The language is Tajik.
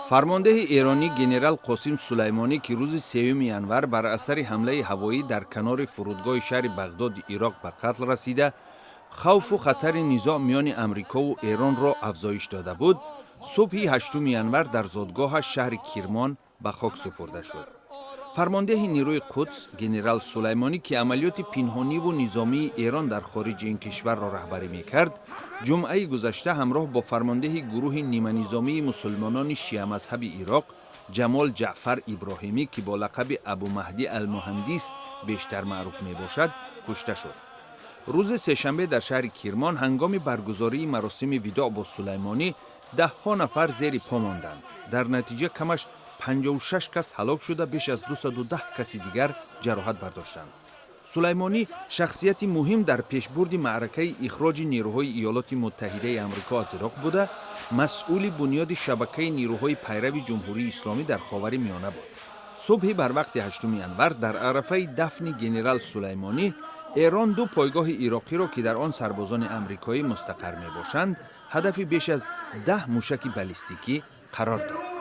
Фармондеҳи эронӣ генерал Қосим Сулаймонӣ, ки рӯзи 3 январ бар асари ҳамлаи ҳавоӣ дар канори фурудгоҳи шаҳри Бағдоди Ироқ ба қатл расида, хавфу хатари низоъ миёни Амрикову Эронро афзоиш дода буд, субҳи 8 январ дар зодгоҳаш, шаҳри Кирмон, ба хок супурда шуд. Фармондеҳи нерӯи Қудс генерал Сулаймонӣ, ки амалиёти пинҳониву низомии Эрон дар хориҷи ин кишварро раҳбарӣ мекард, ҷумъаи гузашта ҳамроҳ бо фармондеҳи гурӯҳи ниманизомии мусулмонони шиамазҳаби Ироқ Ҷамол Ҷаъфар Иброҳимӣ, ки бо лақаби Абумаҳдӣ Алмуҳандис бештар маъруф мебошад, кушта шуд. Рӯзи сешанбе дар шаҳри Кирмон ҳангоми баргузории маросими видоъ бо Сулаймонӣ даҳҳо нафар зери по монданд. Дар натиҷа камаш 56 кас ҳалок шуда, беш аз 210 каси дигар ҷароҳат бардоштанд. Сулаймонӣ шахсияти муҳим дар пешбурди маъракаи ихроҷи нерӯҳои Иёлоти Муттаҳидаи Амрико аз Ироқ буда, масъули бунёди шабакаи нерӯҳои пайрави Ҷумҳурии Исломӣ дар Ховари Миёна буд. Субҳи барвақти 8 январ дар арафаи дафни генерал Сулаймонӣ Эрон ду пойгоҳи ироқиро, ки дар он сарбозони амрикоӣ мустақар мебошанд, ҳадафи беш аз 10 мушаки баллистикӣ қарор дод.